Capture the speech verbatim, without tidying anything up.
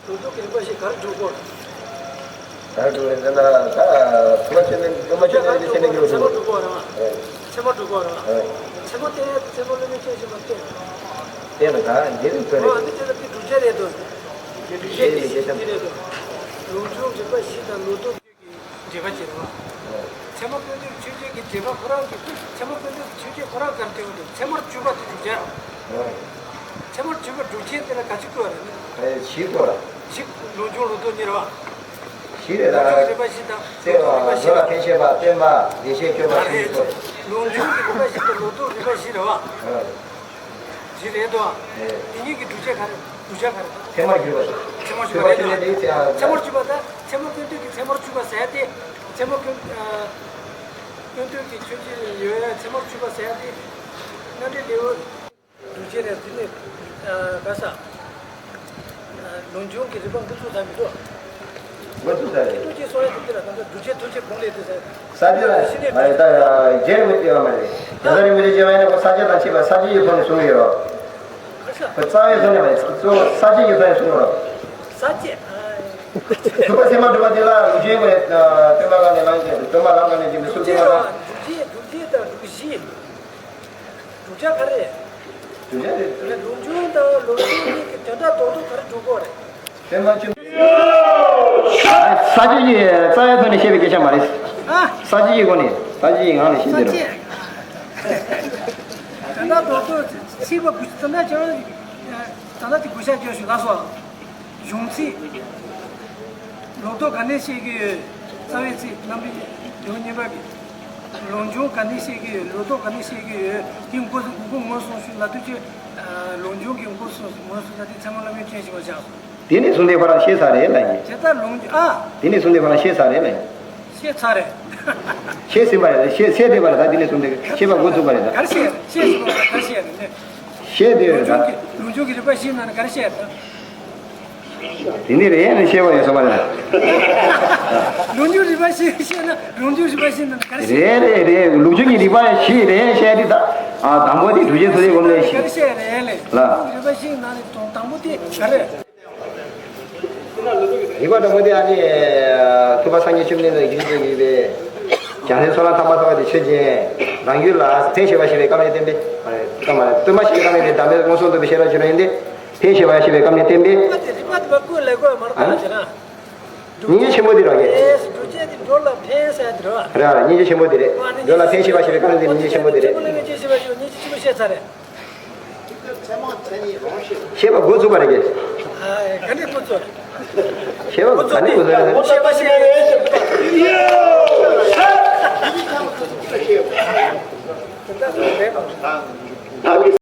ལོ་ཏོག་གི་རིམ་པ་བཞི་ག་རེ་སྒྲུབ་དགོས། ག་རེ་སྒྲུབ་རེད་ཟེར་ན། ད་ཐུབ་པ་ཆེན་པོའི་སྒྲུབ་པ་ཆེན་པོའི་ཆེད་ལས་ཀྱི་ཚད་མ་སྒྲུབ་དགོས་རེད་བ། ཚད་མ་སྒྲུབ་དགོས་རེད་བ། ཚད་མ་བསྟན་ཡ་དེ་ཚད་མ་བསླབ་གཉེར་ཅན་ཞིག་ལ་བསྟན། བསྟན་ན་ད་འདི་རིགས་ཚོ་རེད། འདི་ཚོ་ལ་དེ་སྒྲུབ་བྱེད་རེད་དོ། སྒྲུབ་བྱེད་དེ་ཤེས་བྱ་རེད་དོ། ལུགས་འབྱུང་རིམ་པ་བཞི་དང་ལོ་ཏོག་འབྲེལ་བ་བྱེད་པ། ཚད་མ་ཀུན་བཏུས་ཆོས་ཅན་གྱི་འབྲེལ་བ་ཁོ་རང་གི། ཚད་མ་ཀུན་བཏུས་ཆོས་ཅན་ཁོ་རང་ག་རེ་སྟོན་གྱི་འདུག་ཚད་མར་གྱུར་པ་དེ་སྒྲུབ་བྱེད། ཚད་མར་གྱུར་པ་སྒྲུབ་བྱེད་དེ་ལ་ག་ཅི་བཀོད་པ་རེད། ག་ཅི་བཀོད་པ། བཞི། ལུགས་འབྱུང་ལོ་ཏོག་གཉིས་རེད་བ། བཞི་རེད་ད། ལུགས་འབྱུང་རིམ་པ་བཞི་དང་ཚད་མ་ལོ་ཏོག་རིམ་པ་བཞི། མཛོད་ལ་ཕན་བྱེད་པ་སྟོན་པ་ཡེ་ཤེས་སྐྱོབ་པ་བཞི་བཀོད། ལུགས་འབྱུང་གི་རིམ་པ་བཞི་དང་ལོ་ཏོག་རིམ་པ་བཞི་རེད་བ། བཞི་རེད་དོ། དེ་གཉིས་ཀྱི་སྒྲུབ་བྱེད་ག་རེ། སྒྲུབ་བྱ་ག་རེ། ཚད་མར་གྱུར་པ། ཚད་མར་གྱུར་པ་རེད་དོ། ཚད་མར་གྱུར་པ་ད་ཚད་མ་ཀུན་བཏུས་ཀྱི་ཚད་མར་གྱུར་པ་ཟེར་ཏེ། ཚད་མ་ཀུན་ཨ། ཀུན་བཏུས་ཀྱི་ཆོས་ཅན་ཡོད་ཡ་ཚད་མར་གྱུར་པ་ཟེར་ཏེ། རྣམ་འགྲེལ་ལེའུ། སྒྲུབ་བྱེད་རེད་དེ་ནི། ཨ། ག་ས། ལུགས་འབྱུང་གི་རིམ་པ་འགོ་ཚུགས་ཚར་མི་འདུག་འགོ་ཚུགས་ཚར་རེད། ཐུགས་རྗེ་གསུང་ཡ་དེ་འདི་ལ་ད་ལྟ་སྒྲུབ་བྱེད་ཐུགས་རྗེ་གུང་ལས་དེ་ཟེར། ས་བཅད་ལ་མ་རེད་ད། རྒྱན་དགོས་ཡོད་མ་རེད། རྒྱ་ཚ་རིན་པོ་ཆེ་བྱས་པ་ཡིན་ན་ཁོ་ས་བཅད་དང་ཕྱེད་པ་ས་བཅད་ཀྱི་ཐོག་ནས་གསུང་གི་ཡོད། ཁོ་རྩ་བའི་ཐོག་ནས་མ་རེད། གཙོ་བོ་ས་བཅད་ཀྱི་ཐོག་ནས་གསུང་གི་ཡོད། ས་བཅད། ཐུབ་པ་ཚད་མ་སྒྲུབ་པ་དེ་ལ་ལུགས་འབྱུང་གི་སྟོན་པ་ལ་ནས་ལ་ནས་སྟོན་པ་ལ་ནས་ཀྱི་མི་སུ་སྟོན་པ་ལ། སྒྲུབ་བྱེད་སྒྲུབ་བྱེད་དང་སྒྲུབ་གཞི། བསྒྲུབ་བྱ་ག་རེ། བསྒྲུབ་བྱ་རེད། ལུགས་འབྱུང་དང་ལུགས་འབྱུང་གཉིས་ཀྱི་དོན་དག་རྡོག་རྡོག་ག་རེ་སྒྲུབ་དགོས་རེད། དེ་མ་བྱུང་། ས་བཅད་ཀྱི་རྩ་བའི་ཐོག་ནས་བཤད་པའི་སྐད་ཆ་མ་རེད། ཨ། ས་བཅད་ཀྱི་སྒོ་ནས། ས་བཅད་ཀྱི་ངང་ནས་བཤད་ས་དེ་རེད། བཅད། དོན་དག་རྡོག་རྡོག་ཚིག་པ་དགུ་དོན་དག་ཅིག་དོན་དག་དེ་དགུ་ཤ་བརྗོད་ཞུ་ལ་སོ། གཞུང་ཚིག། ལོ་ཏོག་ག་ནས་བཤད་ཀྱི་ཡོད། རྩ་བའི་ཚིག་རྣམ་པའི་ལེའུ་གཉིས་པ་གི། ལུགས་འབྱུང་ག་ནས་བཤད་ཀྱི་ཡོད། ལོ་ཏོག་ག་ནས་བཤད་ཀྱི་ཡོད། དེ་འགོ་འགོ་ངོས་བཟུང་ཞུ་ལ་དུས་ཚོད། ལུགས་འབྱུང་གི་འགོ་ངོས་བཟུང་ལ་དེ་ཚང་མ་བླ་མའི་སྤྲིན་ཞིག་པ་བཞག་སོང་། དེ་ནས་བཟུང་སྟེ་ཁོ་རང་ཤེས་ཚར་རེད་ལབ་ཡིན། དེ་ལྟར་ལུགས་འབྱུང་ཨ། དེ་ནས་བཟུང་སྟེ་ཁོ་རང་ཤེས་ཚར་རེད་ལབ་ཡིན། ཤེས་ཚར་རེད། ཤེས་ཟིན་པ་རེད། ཤེས་ཚར་བསྡད་པ་རེད། ད་དེ་ནས་བཟུང་སྟེ་ཤེས་པ་འགོ་ཚུགས་པ་རེད་ད། ག་རེ་ཤེས་རེད། ཤེས་ཟིན་པ་རེད། ག་རེ་ཤེས་རེད། ཤེས་བསྡད་རེད་ད། ལུགས་འབྱུང་གི་རིམ་པ་བཞིའི་ནང་ནས་ག་རེ་ཤེས་རེད་ད། དེ་འདི་རེད་ནས་ཤེས་པ་ཡོད་ས་མ་རེད། ལུགས་འབྱུང་རིམ་པ་བཞི་ཤེས་ན་ལུགས་འབྱུང་རིམ་པ་བཞིའི་ནང་ནས་ག་རེ་ཤེས། རེད་རེད་རེད། ལུགས་འབྱུང་གི་རིམ་པ་བཞི་རེད་ཤེས་དེ་ད། ཨ། དང་པོ་དེ་སྒྲུབ་བྱེད་ཐུགས་རྗེ་གུང་ལས་ག་ཤེས། རེ་ཤེས་རེད་ལས། ལ། ལུགས་འབྱུང་རིམ་པ་བཞིའི་ནང་ནས་དང་དང་པོ་དེ་ག་རེ། རིགས་པ་དང་པོ་དེ་ཨ་ནི། ཐུབ་པ་སངས་རྒྱས་བཅོམ་ལྡན་འདས་ཀྱིས་བརྗོད་ཀྱི་ཡོད་པའི། རྒྱལ་བའི་ཚོགས་ལ་ཐོག་མ་ཐོབ་པ་དེ་ཆོས་ཅན། རང་རྒྱུད་ལ་ཕན་བྱེད་པ་ཞེས་པའི་སྐབས་ནས་བསྟན་པའི། སྟོན་པ་ཞེས་པའི་སྐབས་ནས་དེ་བདག་མེད་མངོན་སུམ་རྟོགས་པའི་ཤེས་རབ་ཀྱི་རང་ཡིན་ཏེ། ཕན་བྱེད་པ་ཞེས་པའི་སྐབས་ནས་བསྟན་པའི། རིགས་པ་དེ་རིགས་པ་དེ་བཀོད་ལས་བཀོད་མ་རེད་ད་ཟེར་ན། སྙིང་རྗེ་ཆེན་པོ་དེ་རང་གི། སྒྲུབ་བྱེད་དེ་འགྲོ་ལ་ཕན་ཟེར་དེ་རེད་བ། རེད་བ། སྙིང་རྗེ་ཆེན་པོ་དེ་རེད། འགྲོ་ལ་ཕན་བྱེད་པ་ཞེས་པའི་སྐབས་ནས་དེ་སྙིང་རྗེ་ཆེན་པོ་དེ་རེད། ཆེན་པོ་ལས་མེད་ཅེས་ཞེས་པ་ཞིག་སྙིང་རྗེ་ཆེན་པོ་བཤད་ཚར་རེད། ཤེས་པ་འགོ་ཚུགས་པ་རེད་ཀྱི། ཨ། ག་འདྲས་འགོ་ཚུགས། ཤེས་པ་ག་འདྲས་འགོ་ཚུགས་རེད། ཤེས་པ་ཤེས་པ།